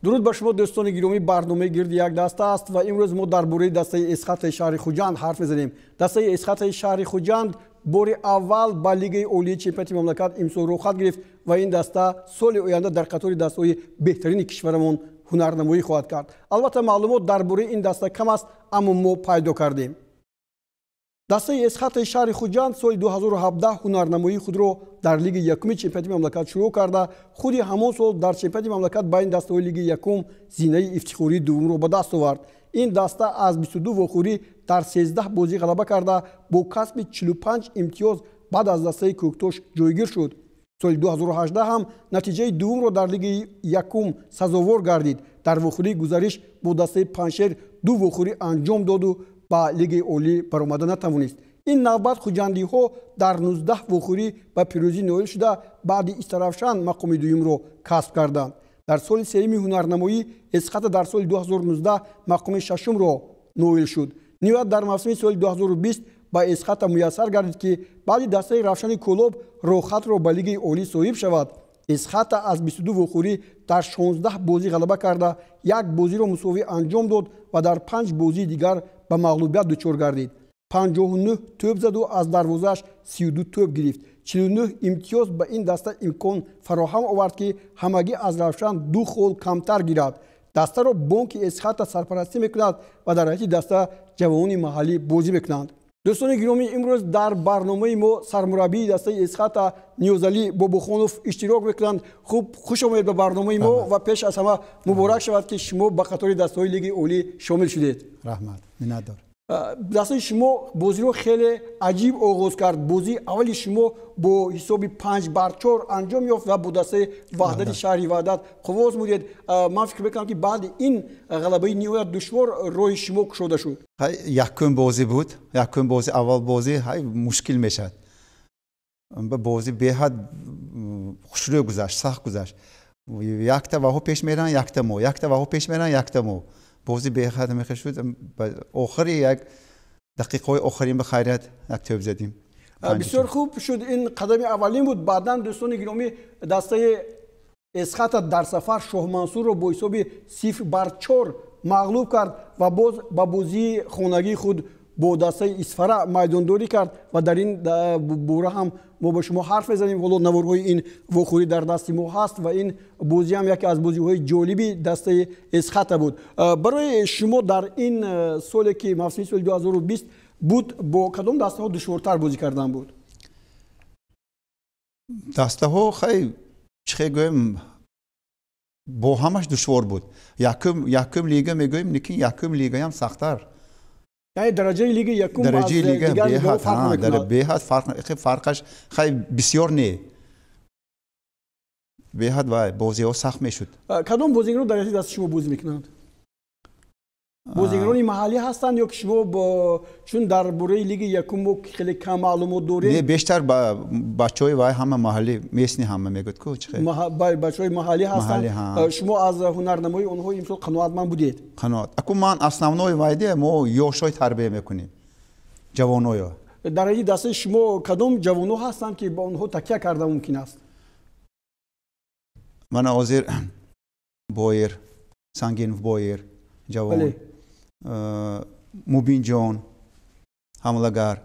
Дуруд ба шумо, дӯстони гиромӣ. Барномаи «Гирди як даста» аст ва имрӯз мо дар бораи дастаи Эсхатаи шаҳри Хуҷанд ҳарф мезанем. Дастаи Эсхатаи шаҳри Хуҷанд бори аввал ба Лигаи олии чемпионати мамлакат имсол роҳхат гирифт ва ин даста соли оянда дар қатори дастаҳои беҳтарини кишварамон ҳунарнамоӣ хоҳад кард. Албатта, маълумот дар бораи ин даста кам аст, аммо мо пайдо кардем. Дастаи Эсхатаи шаҳри Хуҷанд соли 2017 ҳунарнамоии худро дар Лиги якуми чемпионати мамлакат шурӯъ карда, худи ҳамон сол дар чемпионати мамлакат байни дастаҳои Лиги якум зинаи ифтихории дуввумро ба даст овард. Ин даста аз 22 вохӯрӣ дар 13 бозӣ ғалаба карда, бо касби 45 имтиёз баъд аз дастаи Кӯктош ҷойгир шуд. Соли 2018 ҳам натиҷаи дуввумро дар Лиги якум сазовор гардид. Дар вохӯрии гузариш бо дастаи Панҷшер ду вохӯрӣ анҷом доду ба Лигаи олӣ баромада натавонист. Ин навбат хуҷандиҳо дар 19 вохӯрӣ ба пирӯзӣ ноил шуда, баъди Истаравшан мақоми дуюмро касб карданд. Дар соли сеюми ҳунарнамоӣ Эсхата дар соли 2019 мақоми шашумро ноил шуд. Ниҳоят, дар мавсими соли 2020 ба Эсхата муяссар гардид, ки баъди дастаи Равшани Кӯлоб роҳхатро ба Лигаи олӣ соҳиб шавад. Эсхата аз 22 вохӯрӣ дар 16 бозӣ ғалаба карда, як бозиро мусовӣ анҷом дод ва дар панҷ бозии дигар ба мағлубият дучор гардид. 59 тӯб заду аз дарвозааш 32 тӯб гирифт. 49 имтиёз ба ин даста имкон фароҳам овард, ки ҳамагӣ аз Равшан ду хол камтар гирад. Дастаро бонки Эсхата сарпарастӣ мекунад ва дар ҳайати даста ҷавонони маҳаллӣ бозӣ мекунанд. Дӯстони гиромӣ, имрӯз дар барномаи мо сармураббии дастаи Эсхата Ниёзалӣ Бобохонов иштирок мекунанд. Хуб, хуш омадед ба барномаи мо ва пеш аз ҳама муборак шавад, ки шумо ба қатори дастаҳои Лигаи олӣ шомил шудед. Раҳмат, миннатдор. Дастаи шумо бозиро хеле аҷиб оғоз кард. Бозии аввали шумо бо ҳисоби 5-4 анҷом ёфт ва бо дастаи Ваҳдати шаҳри Ваҳдат қувва озмудед. Ман фикр мекунам, ки баъди ин ғалабаи ниҳоят душвор роҳи шумо кушода шуд. Якум бозӣ буд, якум бозӣ, аввал бозӣ мушкил мешавад. Бозӣ беҳад хушрӯ гузашт, сахт гузашт. Якта ваҳо пеш меранд, якта мо, якта ваҳо пеш меранд, якта мо. Бозӣ беҳад мехел шуд. Охири як дақиқаҳои охирин ба хайрият як тӯб задем. Бисёр хуб шуд, ин қадами аввалин буд. Баъдан, дӯстони гиромӣ, дастаи Эсхата дар сафар Шоҳмансурро бо ҳисоби 0-4 мағлуб кард ва боз ба бозии хонагии худ бо дастаи Исфара майдондорӣ кард ва дар ин бора ҳам мо ба шумо ҳарф мезанем. Ҳоло наворҳои ин вохӯрӣ дар дасти мо ҳаст ва ин бозӣ ҳам яке аз бозиҳои ҷолиби дастаи Эсхата буд. Барои шумо дар ин соле, ки мавсими соли 2020 буд, бо кадом дастаҳо душвортар бозӣ кардан буд? Дастаҳо, хай, чӣ хел гӯем, бо ҳамаш душвор буд. Якум лига мегӯем, лекин якум лигаям сахттар. Яъне дараҷаи лиги якум дараҷаи лига беҳад фарқ, фарқаш хай бисёр не, беҳад вай бозиҳо сахт мешуд. Кадом бозигарон дар дасти шумо бозӣ мекунанд? Бозигарони маҳаллӣ ҳастанд ё ки шумо, чун дар бораи Лиги якум мо хеле кам маълумот дорем? Не, бештар бачаҳои вай ҳама маҳаллӣ, местный ҳама мегӯяд ку чӣ. Бачаҳои маҳаллӣ ҳастанд. Шумо аз ҳунарнамоии онҳо имсол қаноатманд будед? Қаноат, аку ман основной вайде мо ёшҳои тарбия мекунем, ҷавоноё. Дар ҳайати дастаи шумо кадом ҷавоно ҳастанд, ки ба онҳо такя карда мумкин аст? Мана ҳозир Боир Сангинов, Боир ҷавон, Мубинҷон ҳамлагар.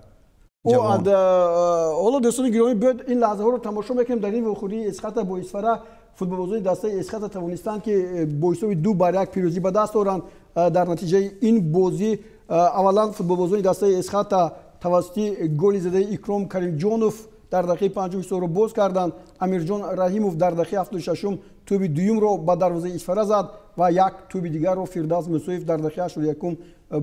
Ҳоло, дӯстони гиромӣ, биёед ин лаҳзаҳоро тамошо мекунем. Дар ин вохӯрии Эсхата бо Исфара футболбозони дастаи Эсхата тавонистанд, ки бо ҳисоби 2-1 пирӯзӣ ба даст оранд. Дар натиҷаи ин бозӣ аввалан футболбозони дастаи Эсхата тавассути голи задаи Икром Каримҷонов дар дақиқаи панҷум ҳисобро боз карданд. Амирҷон Раҳимов дар дақиқаи 76-ум тӯби дуюмро ба дарвозаи Исфара зад ва як тӯби дигарро Фирдавс Мусоев дар дақиқаи 81-ум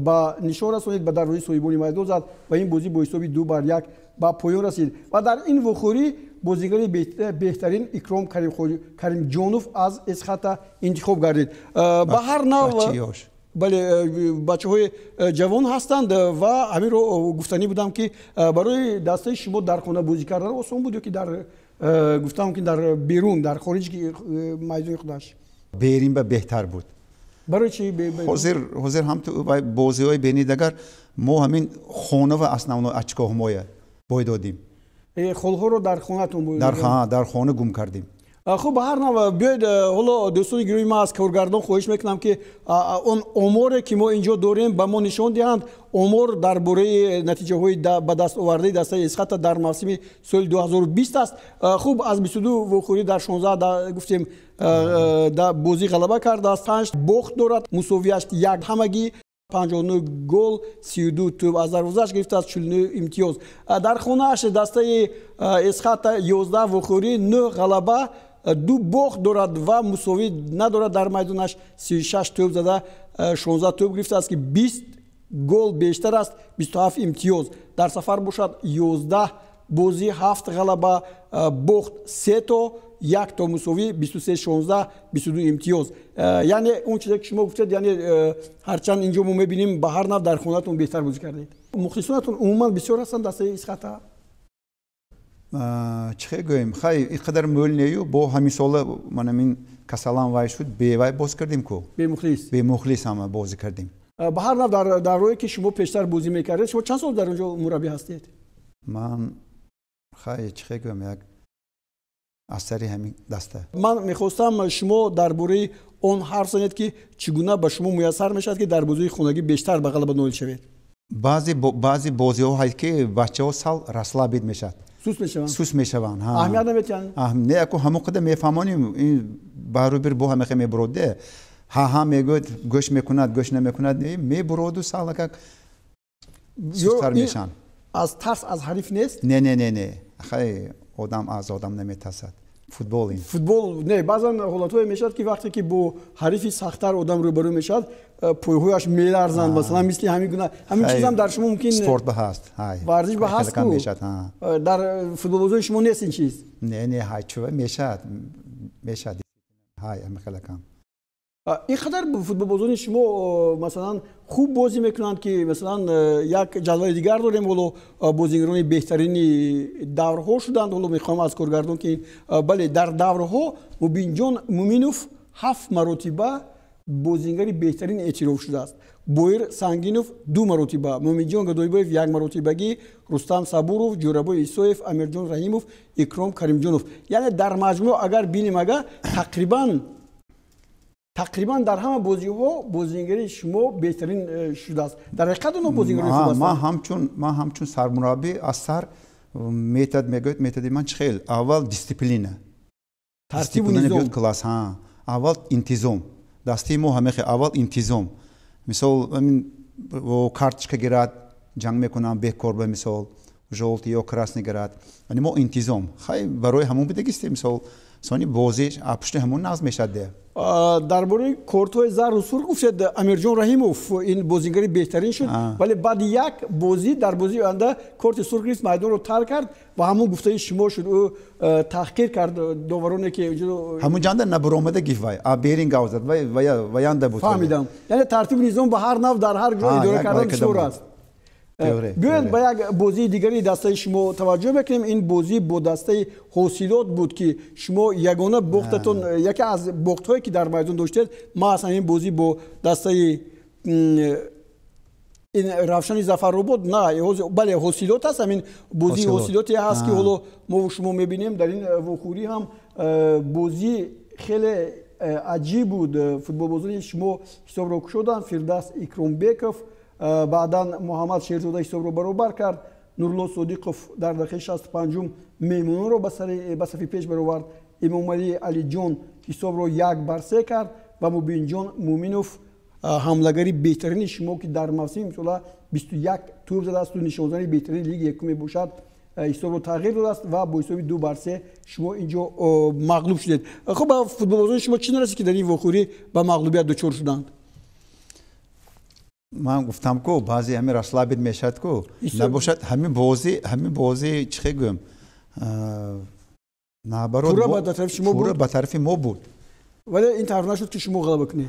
ба нишон расонид, ба дарвозаи соҳибони майдон зад ва ин бозӣ бо ҳисоби 2-1 ба поён расид. Ва дар ин вохӯрӣ бозигари беҳтарин Икром Каримҷонов аз Эсхата интихоб гардид. Ба ҳар нав, бале, бачаҳои ҷавон ҳастанд ва ҳаминро гуфтанӣ будам, ки барои дастаи шумо дар хона бозӣ кардан осон буд ё ки дар гуфтам ки дар берун, дар хориҷи майдони худаш? Берин ба беҳтар буд. Барои чи? Ҳозир ҳам бозиҳои бенидагар мо ҳамин хона ва основной очкоҳ моя бой додим. Холҳоро дар хонатон бой? Дар хона гум кардем. Хуб, ба ҳар нав биёед, ҳоло дӯстони гиромии ман, аз коргардон хоҳиш мекунам, ки он оморе, ки мо инҷо дорем, ба мо нишон диҳанд. Омор дар бораи натиҷаҳои ба даст овардаи дастаи Эсхата дар мавсими соли 2020 аст. Хуб, аз 22 вохӯрӣ дар 16, гуфтем, бозӣ ғалаба кардааст, панҷ бохт дорад, мусовиаш як, ҳамагӣ 59 гол, 32 тӯб аз дарвозааш гирифтааст, 49 имтиёз. Дар хонааш дастаи Эсхата 11 вохӯрӣ, 9 ғалаба, ду бохт дорад ва мусовӣ надорад. Дар майдонаш 36 тӯб зада, 16 тӯб гирифтааст, ки 20 гол бештар аст, 27 имтиёз. Дар сафар бошад, 11 бозӣ, ҳафт ғалаба, бохт се то, як то мусовӣ, 23, 16, 22 имтиёз. Яъне он чизе, ки шумо гуфтед, яъне ҳарчанд инҷо мо мебинем, ба ҳар нав дар хонатон беҳтар бозӣ кардед. Мухлисонатон умуман бисёр ҳастанд, дастаи Исхата? Чӣ хел гӯем, хай, ин қадар мӯл нею, бо ҳамин сола манамин касалам вай шуд, бевай боз кардем ку. Бемухлис. Бемухлис ҳама бозӣ кардем. Ба ҳар нав, дар рӯе ки шумо пештар бозӣ мекардед, шумо чанд сол дар он ҷо мураббӣ ҳастед? Ман, хай, чӣ хел гӯям, як аз сари ҳамин даста. Ман мехостам шумо дар бораи он ҳарф занед, ки чӣ гуна ба шумо муяссар мешавад, ки дар бозии хонагӣ бештар ба ғалаба ноил шавед. Баъзе бозиҳо ҳаст, ки бачаҳо сал расслабить мешавад. Суст мешаванд. Суст мешаванд. Аҳамият наметиҳанд. Не, аку ҳамон қадар мефаҳмонем, ин баробир бо ҳамахе мебурод де, ҳа, мегӯяд, гӯш мекунад, гӯш намекунад, мебуроду салакак сусттар мешаванд. Аз тарс аз ҳариф нест? Не, не, не, не, хай, одам аз одам наметарсад, футбол ин. Футбол не, баъзан ҳолатҳое мешавад, ки вақте ки бо ҳарифи сахттар одам рӯбарӯ мешавад, пойҳояш меларзанд, масалан, мисли ҳамин гуна, ҳамин чизам дар шумо мумкин. Спорт ба ҳаст. Варзиш ба ҳаст ку, дар футболбозои шумо нест ин чиз? Не, не, ҳай, чува мешавад, мешавад, ҳай, ҳамихелакам. Ин қадар футболбозони шумо, масалан, хуб бозӣ мекунанд, ки масалан як ҷадвали дигар дорем, ҳоло бозигарони беҳтарини даврҳо шуданд. Ҳоло мехоҳам аз коргардон, ки бале, дар даврҳо Мубинҷон Муминов ҳафт маротиба бозингари беҳтарин эътироф шудааст, Боир Сангинов ду маротиба, Муминҷон Гадоибоев як маротибагӣ, Рустам Сабуров, Ҷӯрабой Исоев, Амирҷон Раҳимов, Икром Каримҷонов. Яъне дар маҷмӯъ агар бинем, агар тақрибан дар ҳама бозиҳо бозингари шумо беҳтарин шудааст. Дар ҳақиқат онҳо бозингарои хуб ҳастанд. Ман ҳамчун сармураббӣ аз сар метод мегӯяд, методи ман чӣ хел: аввал дисциплина, тартибу низом. Класс, аввал интизом. Дастаи мо ҳамехе аввал интизом. Мисол, карточка гирад, ҷанг мекунам бекор, ба мисол, жёлтый ё красный гирад. Яъне мо интизом, хай, барои ҳамон будагистем. Мисол, сони бозӣ пушти ҳамон назм мешавад де. Дар бораи кортҳои зару сурх гуфтед. Амирҷон Раҳимов ин бозингари беҳтарин шуд, вале баъди як бозӣ, дар бозии оянда корти сурх гирифт, майдонро тарк кард ва ҳамон гуфтаи шумо шуд, ӯ таҳқир кард довароне, ки ҳамун ҷанда набуромада гифт, вай берин гав зад, ваянда буд. Фаҳмидам, яъне тартибу низом ба ҳар нав дар ҳар ҷо идора кардан душвор аст. Биёед, ба як бозии дигари дастаи шумо таваҷҷӯҳ мекунем. Ин бозӣ бо дастаи Ҳосилот буд, ки шумо ягона бохтатон, яке аз бохтҳое, ки дар майдон доштед, маҳз ҳамин бозӣ бо дастаи ин Равшани Зафаробод, на, бале, Ҳосилот аст. Ҳамин бозии Ҳосилоте ҳаст, ки ҳоло мо шумо мебинем. Дар ин вохӯрӣ ҳам бозӣ хеле аҷиб буд. Футболбозони шумо ҳисобро кушоданд, Фирдавс Икромбеков, баъдан Муҳаммад Шерзода ҳисобро баробар кард. Нурулло Содиқов дар дақиқаи 65-ум меҳмононро ба сафи пеш баровард. Эмомалӣ Алиҷон ҳисобро 1-3 кард ва Мубинҷон Муъминов, ҳамлагари беҳтарини шумо, ки дар мавсими имсола 21 тӯб задааст, нишонзани беҳтарини лиги якум мебошад, ҳисобро тағйир додааст ва бо ҳисоби 2-3 шумо инҷо мағлуб шудед. Хуб, ба футболбозони шумо чӣ нарасид, ки дар ин вохӯрӣ ба мағлубият дучор шуданд? Ман гуфтам ку, баъзе ҳамин расслабить мешавад ку, набошад, ҳамин бозӣ, чӣ хел гӯям, наоборот, пурра ба тарафи мо буд. Вале ин тавр нашуд, ки шумо ғалаба кунед.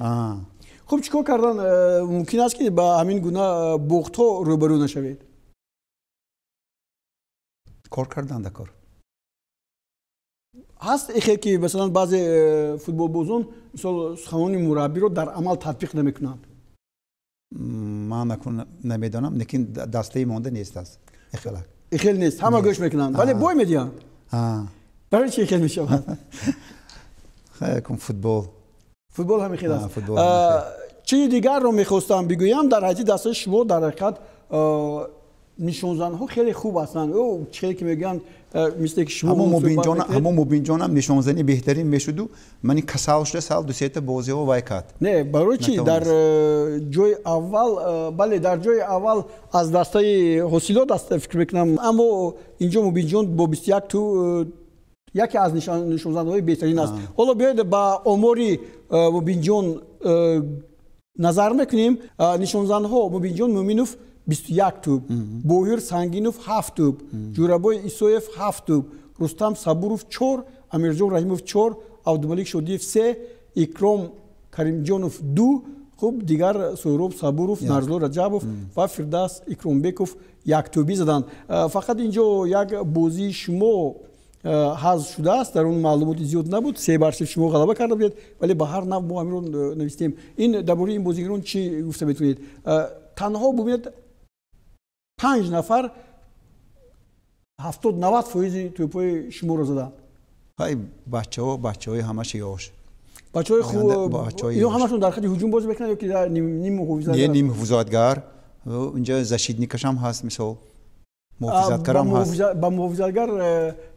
Хуб, чӣ кор кардан мумкин аст, ки ба ҳамин гуна бохтҳо рӯбарӯ нашавед? Кор кардан дар кор. Ҳаст ихе, ки масалан баъзе футболбозон, мисол, суханони мураббиро дар амал татбиқ намекунанд? Ман намедонам, лекин дастаи монда нест аст ихелак. Ихел нест, ҳама гӯш мекунанд, вале бой медиҳанд. Барои чи ихел мешавад? Якум футбол. Футбол ҳамин хел аст. Чизи дигарро мехостам бигӯям, дар ҳайати дастаи шумо дар ҳақиқат нишонзанҳо хеле хуб ҳастанд. Чӣ ки мегӯянд, мисле ки шумо ҳамон Мубинҷон нишонзани беҳтарин мешуду, мани касал шуда, сал ду-сета бозиҳо вай кард. Не, барои чӣ дар ҷои аввал, бале, дар ҷои аввал аз дастаи ҳосилот аст, фикр мекунам, аммо инҷо Мубинҷон бо 21 ту яке аз нишонзанҳои беҳтарин аст. Ҳоло биёед ба омори Мубинҷон назар мекунем. Нишонзанҳо: Мубинҷон Муъминов 21 тӯб, Боҳир Сангинов 7 тӯб, Ҷӯрабой Исоев 7 тӯб, Рустам Сабуров 4, Амирҷон Раҳимов 4, Абдумалик Шодиев 3, Икром Каримҷонов 2, хуб, дигар Соҳроб Сабуров, Нарзулло Раҷабов ва Фирдавс Икромбеков як тӯбӣ заданд. Фақат инҷо як бозии шумо ҳазф шудааст, дар он маълумоти зиёд набуд, 3-0 шумо ғалаба карда будед, вале ба ҳар нав мо ҳаминро навистем. Ин дар бораи ин бозигарон чӣ гуфта метавонед? Танҳо бубинед, 5 нафар 70-90 фоизи тӯбҳои шуморо заданд. Ҳай, бачаҳо, бачаҳои ҳамаша ёш. Бачаҳои хуб, ино ҳамашон дар хати ҳуҷум бозӣ мекунанд ё ки дар ним муҳофизатгар? Не, ним муҳофизатгар. Инҷа защитникашам ҳаст, мисол. Муҳофизатгарам ҳаст. Ба муҳофизатгар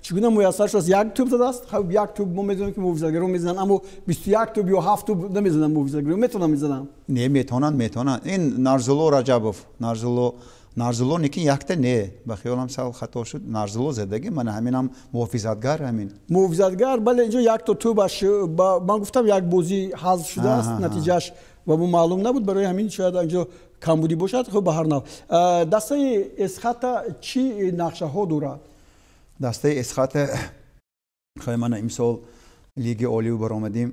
чӣ гуна муяссар шудааст? Як тӯб задааст? Хуб, як тӯб мо медонем, ки муҳофизатгарон мезананд, аммо 21 тӯб ё 7 тӯб намезананд муҳофизатгарон. Метавонанд мезананд? Не, метавонанд, метавонанд. Ин Нарзулло Раҷабов, Нарзулло лекин якта не, ба хиёлам сал хато шуд. Нарзулло задаги, мана ҳаминам муҳофизатгар ҳамин. Муҳофизатгар, бале, инҷо якто тӯбаш, ман гуфтам, як бозӣ ҳазф шудааст, натиҷааш ва мо маълум набуд, барои ҳамин шояд инҷо камбудӣ бошад. Хуб, ба ҳар нав, дастаи Эсхата чӣ нақшаҳо дорад? Дастаи Эсхата, хай, мана имсол лиги олию баромадем,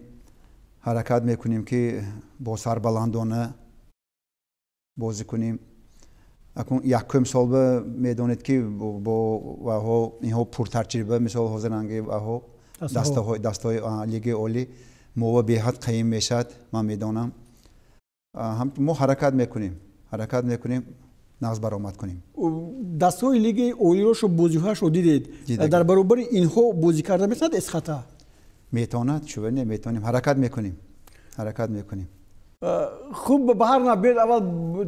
ҳаракат мекунем, ки бо сарбаландона бозӣ кунем. Акун якум сол ба медонед, ки бо ваҳо инҳо пуртаҷриба, мисол ҳозиранги ваҳо дастаҳои лиги олӣ мова беҳад қаим мешавад, ман медонам. Мо ҳаракат мекунем, ҳаракат мекунем, нағз баромад кунем. Дастаҳои лиги олиро шо бозиҳояшро дидед, дар баробари инҳо бозӣ карда метавонад Эсхата? Метавонад, чӯ не, метавонем, ҳаракат мекунем, ҳаракат мекунем. Хуб, ба ҳар нав, биёед аввал,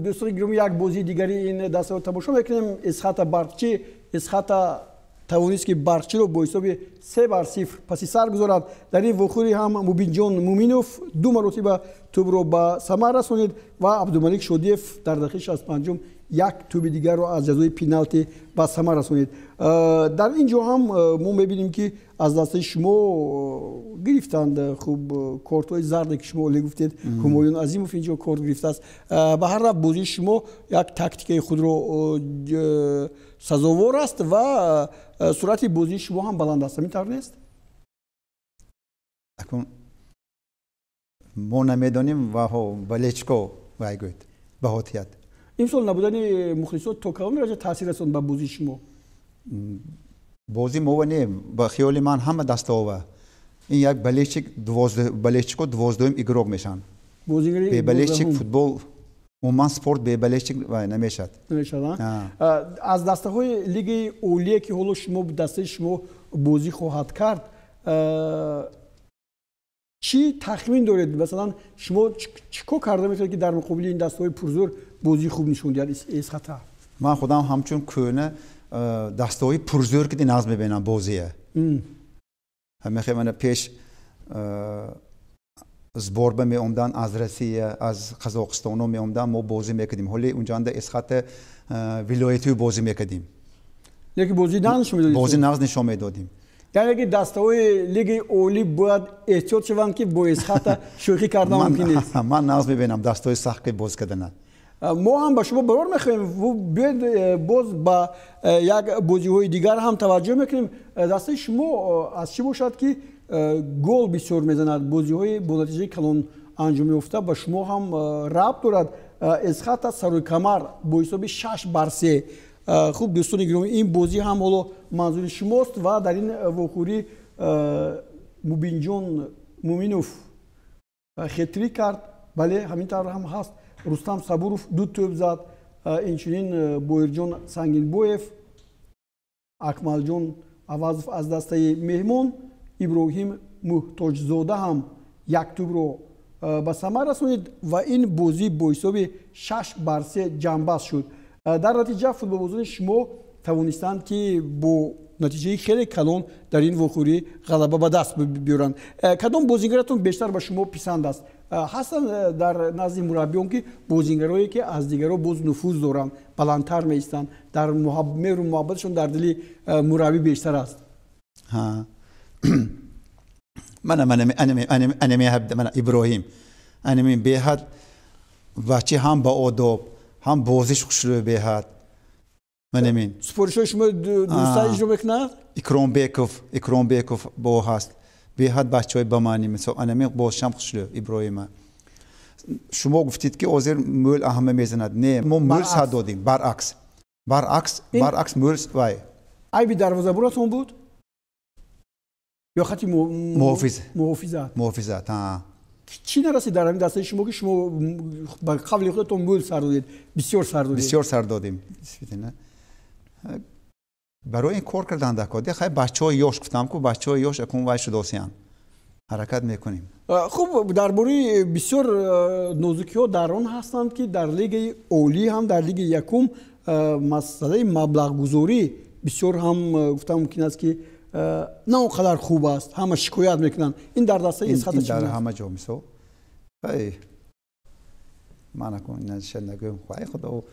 дӯстони гиромӣ, як бозии дигари ин дастаро тамошо мекунем. Эсхата Барқчӣ. Эсхата тавонист, ки Барқчиро бо ҳисоби 3-0 паси сар гузорад. Дар ин вохӯрӣ ҳам Мубинҷон Муъминов ду маротиба тӯбро ба самар расонид ва Абдумалик Шодиев дар дақиқаи 65-ум як тӯби дигарро аз ҷазои пеналти ба самар расонид. Дар ин ҷо ҳам мо мебинем, ки аз дастаи шумо гирифтанд, хуб, кортҳои зарде, ки шумо оле гуфтед, Ҳумоюн Азимов инҷо корт гирифтааст. Ба ҳар рафт, бозии шумо як тактикаи худро сазовор аст ва суръати бозии шумо ҳам баланд аст, ҳамин тавр нест? Мо намедонем, ваҳо болельщико вай гӯяд, баҳотият. Имсол набудани мухлисот то кадом дараҷа таъсир расонд ба бозии шумо? Бозӣ мова не, ба хиёли ман ҳама дастаова. Ин як болельщик, болельщико 12-уюм игрок мешаванд. Бе болельщик футбол, умуман спорт бе болельщик вай намешавад. Намешавад. Аз дастаҳои лигаи олие, ки ҳоло шумо дастаи шумо бозӣ хоҳад кард, чӣ тахмин доред? Масалан, шумо чӣ кор карда метавонед, ки дар муқобили ин дастаҳои пурзӯр бозии хуб нишон диҳад Эсхата? Ман худам ҳамчун кӯҳна дастаҳои пурзӯр ки нағз мебинам бозия. Ҳамехе мана пеш сбор ба меомдан аз Россия, аз Қазоқистоно меомдан, мо бозӣ мекардем. Ҳоли унҷанда Эсхата вилоятию бозӣ мекардем. Лекин бозии нағз нишон медодед? Бозии нағз нишон медодем. Яъне ки дастаҳои лигаи олӣ бояд эҳтиёт шаванд, ки бо Эсхата шӯхӣ кардан мумкин нест. Ман нағз мебинам дастаҳои сахт ки боз кардана. Мо ҳам ба шумо барор мехоҳем. Биёед, боз ба як бозиҳои дигар ҳам таваҷҷӯҳ мекунем. Дастаи шумо аз чӣ бошад, ки гол бисёр мезанад? Бозиҳои бо натиҷаи калон анҷом ёфта ба шумо ҳам рабт дорад. Эсхата Саройкамар бо ҳисоби 6-3. Хуб, дӯстони гиромӣ, ин бозӣ ҳам ҳоло манзури шумост ва дар ин вохӯрӣ Мубинҷон Муъминов хет-трик кард. Бале, ҳамин тавр ҳам ҳаст. Рустам Сабуров ду тӯб зад, инчунин Боирҷон Сангинбоев, Акмалҷон Авазов аз дастаи меҳмон, Иброҳим Муҳтоҷзода ҳам як тӯбро ба самар расонид ва ин бозӣ бо ҳисоби 6-3 ҷамъбаст шуд. Дар натиҷа футболбозони шумо тавонистанд, ки бо натиҷаи хеле калон дар ин вохӯрӣ ғалаба ба даст биёранд. Кадом бозингаратон бештар ба шумо писанд аст? Ҳастанд дар назди мураббиён, ки бозингарое, ки аз дигарро боз нуфуз доранд, баландтар меистанд, дар меҳру муҳаббаташон дар дили мураббӣ бештар аст? Мана мана Иброҳим, анами беҳад бачи, ҳам ба одоб, ҳам бозиш хушрӯ, беҳад манамин. Супоришҳои шумо дуруста иҷро мекунад? Икромбеков бо ҳаст, беҳад бачаҳои ба маъни, мисол, анами бозишам хушрӯ Иброҳима. Шумо гуфтед, ки ҳозир мӯл аҳама мезанад. Не, мо мӯл сад додем, баръакс, баръакс, баръакс, мӯл вай. Айби дарвозабонатон буд ё хати муҳофиз? Муҳофизат. Муҳофизат. Чӣ нарасид дар ҳамин дастаи шумо, ки шумо ба қавли худатон мӯл сар додед, бисёр сар додед? Бисёр сар додем. Барои ин кор кардан дар хай бачаҳои ёш, гуфтам ку, бачаҳои ёш акун вай шудосиянд, ҳаракат мекунем. Хуб, дар бораи бисёр нозукиҳо дар он ҳастанд, ки дар лигаи олӣ ҳам, дар лигаи якум, масъалаи маблағгузорӣ бисёр ҳам, гуфтам мумкин аст, ки на он қадар хуб аст, ҳама шикоят мекунанд. Ин дар дастаи Эсхата дар ҳама ҷо, мисол, ман акун нагӯям, хай худо.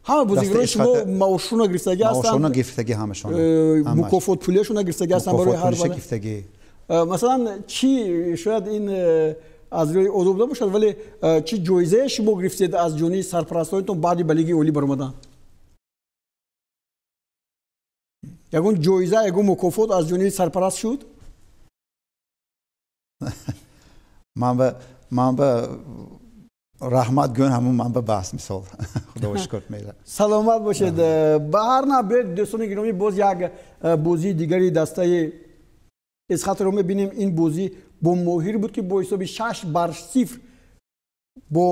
Ҳама бозигарони шумо маошшона гирифтагӣ ҳастанд? Маошшона гирифтагӣ ҳамашон. Мукофот пулиашона гирифтагӣ ҳастанд барои ҳар гирифтагӣ. Масалан, чӣ, шояд ин аз рӯи одоб набошад, вале чӣ ҷоизае шумо гирифтед аз ҷониби сарпарастонатон баъди ба лигаи олӣ баромадан? Ягон ҷоиза, ягон мукофот аз ҷониби сарпараст шуд? Ман ба раҳмат гӯн, ҳамун ман ба бас, мисол, худо шукр мега. Саломат бошед. Ба ҳар нав, биёед, дӯстони гиромӣ, боз як бозии дигари дастаи Эсхатро мебинем. Ин бозӣ бо Моҳир буд, ки бо ҳисоби 6-0 бо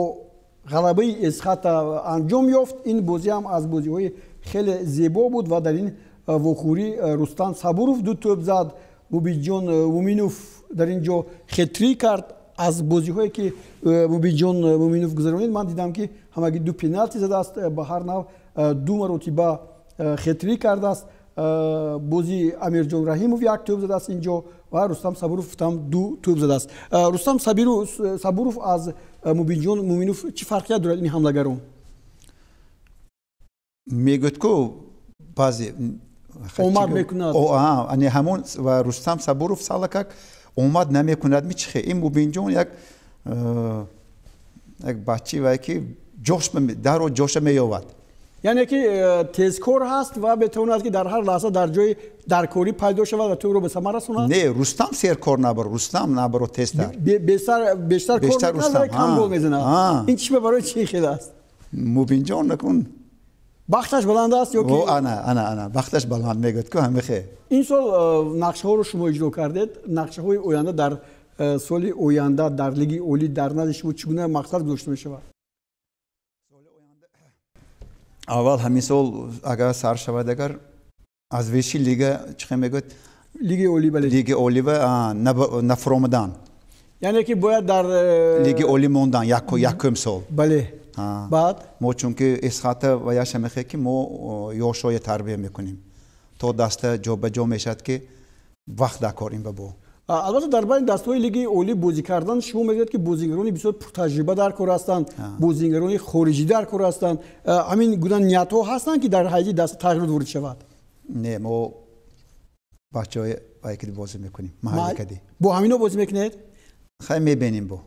ғалабаи Эсхата анҷом ёфт. Ин бозӣ ҳам аз бозиҳои хеле зебо буд ва дар ин вохӯрӣ Рустам Сабуров ду тӯб зад, Мубинҷон Муминов дар ин ҷо хетрик кард. Аз бозиҳое, ки Мубинҷон Муминов гузаронид, ман дидам, ки ҳамагӣ ду пеналти задааст, ба ҳар нав ду маротиба хетрик кардааст. Бози Амирҷон Раҳимов як тӯб задааст инҷо ва Рустам Сабуров там ду тӯб задааст. Рустам Сабуров аз Мубинҷон Муминов чӣ фарқият дорад, ин ҳамлагарон? Мегӯяд ку баъзе омад мекунад. Ҳамон ва Рустам Сабуров салакак омад намекунад, мичихе. Ин Мубинҷон як бачи вай, ки ҷош даро ҷоша меёвад. Яъне ки тезкор ҳаст ва метавонад, ки дар ҳар лаҳза дар ҷои даркорӣ пайдо шавад ва тӯбро ба самар расонад? Не, Рустам серкор набар, Рустам набаро тезтар. Бештар кор мекунад, вале кам гол мезанад. Ин чӣ, барои чӣ хел аст? Мубинҷон накун бахташ баланд аст ё ки? Ана, ана, ана, бахташ баланд, мегӯяд ку, ҳамихе. Ин сол нақшаҳоро шумо иҷро кардед. Нақшаҳои оянда, дар соли оянда дар лиги олӣ дар назди шумо чӣ гуна мақсад гузошта мешавад? Аввал ҳамин сол агар сар шавад, агар аз веши лига, чӣ мегӯяд, лиги олӣ, бале. Лиги олӣ ва нафуромадан. Яъне ки бояд дар лиги олӣ мондан якум сол. Бале, баъд? Мо чунки Эсхата ва яша мехе, ки мо ёшоя тарбия мекунем, то даста ҷо ба ҷо мешавад, ки вақт дар ин ба бо. Албатта, дар байни дастаҳои лиги олӣ бозӣ кардан, шумо мегӯяд, ки бозигарони бисёр пуртаҷриба дар кор ҳастанд, бозигарони хориҷӣ дар кор ҳастанд. Ҳамин гуна ниятҳо ҳастанд, ки дар ҳайати даста тағйирот ворид шавад? Не, мо бачаҳои вайкиди бозӣ мекунем, маҳалликади. Бо ҳамино бозӣ мекунед? Хай, мебинем бо.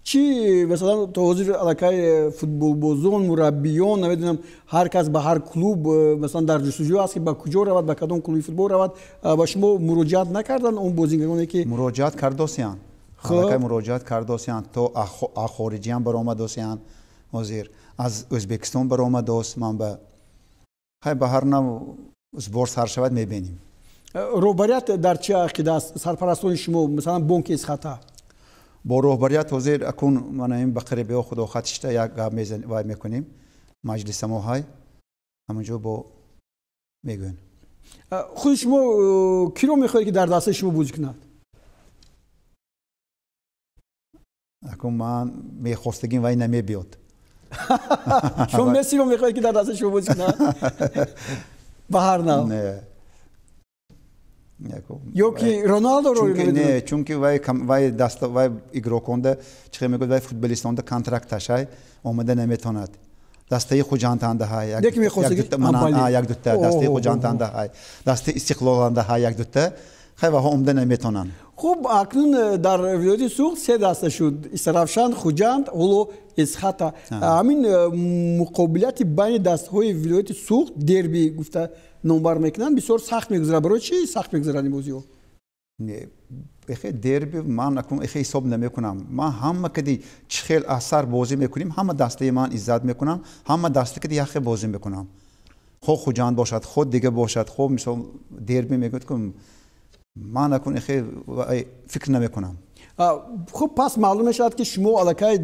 Чӣ, масалан, то ҳозир аллакай футболбозон, мураббиён, намедонам, ҳар кас ба ҳар клуб, масалан, дар ҷустуҷӯ аст, ки ба куҷо равад, ба кадом клуби футбол равад. Ба шумо муроҷиат накарданд он бозигароне, ки Муроҷиат кардосиянд, аллакай муроҷиат кардосиянд, то хориҷиам баромадосиянд, ҳозир аз Ӯзбекистон баромадост. Ман ба хай, ба ҳар нав сбор сар шавад, мебинем. Роҳбарият дар чӣ ақида аст, сарпарастони шумо, масалан, бонки Эсхата? Бо роҳбарият ҳозир акун мана ин ба қарибиҳо, худо хат шита, як гап вай мекунем, маҷлисамо ҳай, ҳамонҷо бо мегӯем. Худи шумо киро мехоҳед, ки дар дастаи шумо бозӣ кунад? Акун ман мехостагим, вай намебиёд. Шумо Мессиро мехоҳед, ки дар дастаи шумо бозӣ кунад? Ба ҳар нав. Не. Ё ки Роналдоро? Не, чунки вай даста, вай игроконда, чӣ мегӯяд, вай футболистонда контракташай, омада наметавонад. Дастаи Хуҷанданда ҳай, як дута дастаи Хуҷанданда ҳай, дастаи Истиқлоланда ҳай, як дута хай, ваҳо омада наметавонанд. Хуб, акнун дар вилояти Суғд се даста шуд: Истаравшан, Хуҷанд, ҳоло Эсхата. Ҳамин муқобилияти байни дастаҳои вилояти Суғд, дерби гуфта номбар мекунанд, бисёр сахт мегузарад. Барои чӣ сахт мегузаранд ин бозиҳо? Эхе, дерби ман акун эхе ҳисоб намекунам. Ман ҳама кади чӣ хел асар бозӣ мекунем, ҳама дастаи ман иззат мекунам, ҳама даста кади яхе бозӣ мекунам, хо Хуҷанд бошад, хо дига бошад, хо мисол дерби мегӯяд ку, ман акун эхе фикр намекунам. Хуб, пас маълум мешавад, ки шумо аллакай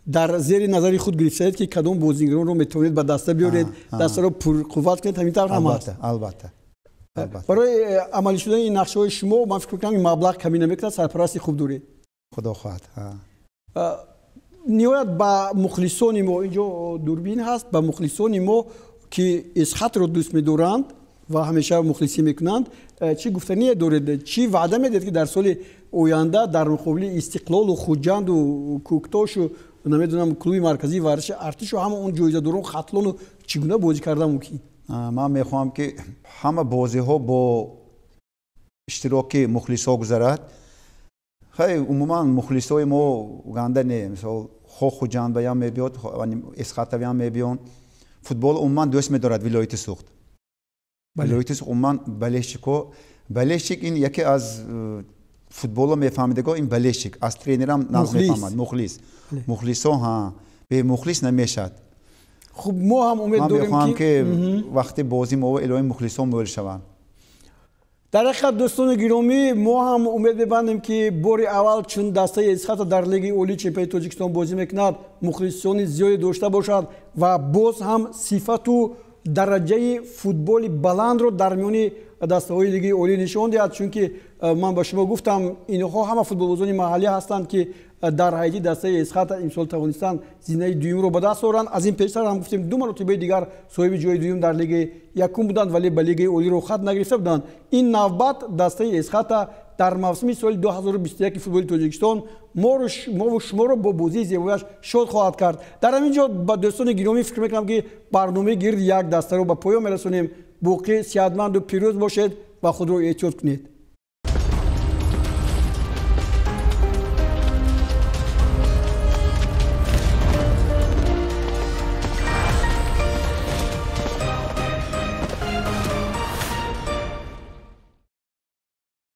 дар зери назари худ гирифтаед, ки кадом бозигаронро метавонед ба даста биёред, дастаро пурқувват кунед. Ҳамин тавр ҳам аст? Албатта. Барои амалӣ шудани ин нақшаҳои шумо, ман фикр мекунам, ин маблағ камӣ намекунад. Сарпарасти хуб доред. Худо хоҳад. Ниҳоят, ба мухлисони мо, инҷо дурбин ҳаст, ба мухлисони мо, ки Эсхатро дӯст медоранд ва ҳамеша мухлисӣ мекунанд, чӣ гуфтание доред? Чӣ ваъда медиҳед, ки дар соли оянда дар муқобили Истиқлолу Хуҷанду Кӯктошу, намедонам, клуби марказии варзиши Артишу, ҳама он ҷоизадорон, Хатлону чӣ гуна бозӣ карда мумкин? Ман мехоҳам, ки ҳама бозиҳо бо иштироки мухлисҳо гузарад. Хай, умуман мухлисҳои мо ганда не, мисол, хо Хуҷандбаям мебиёд, Эсхатавиам мебиён. Футбол умуман дӯст медорад вилояти Суғд. Вилояти Суғд умуман болельщико, болельщик ин яке аз футболо мефаҳмидего, ин болельщик аз тренерам нағз мефаҳмад. Мухлис, мухлисо, ҳа, бемухлис намешавад. Хуб, мо ҳам умед дорем. Мехоҳам, ки вақти бозӣ мо илоҳи мухлисон мӯл шаванд. Дар ҳақиқат, дӯстони гиромӣ, мо ҳам умед мебандем, ки бори аввал чун дастаи Эсхата дар Лигаи олии чемпионати Тоҷикистон бозӣ мекунад, мухлисони зиёде дошта бошад ва боз ҳам сифату дараҷаи футболи баландро дар миёни дастаҳои Лигаи олӣ нишон диҳад, чунки ман ба шумо гуфтам, инҳо ҳама футболбозони маҳаллӣ ҳастанд, ки дар ҳайати дастаи Эсхата имсол тавонистанд зинаи дуюмро ба даст оранд. Аз ин пештар ҳам гуфтем, ду маротибаи дигар соҳиби ҷои дуюм дар лигаи якум буданд, вале ба Лигаи олӣ роҳхат нагирифта буданд. Ин навбат дастаи Эсхата дар мавсими соли 2021 футболи Тоҷикистон мову шуморо бо бозии зебояш шод хоҳад кард. Дар ҳамин ҷо, ба дӯстони гиромӣ, фикр мекунам, ки барномаи гирди як дастаро ба поён мерасонем. Боқӣ сиҳатманду пирӯз бошед ва худро эҳтиёт кунед.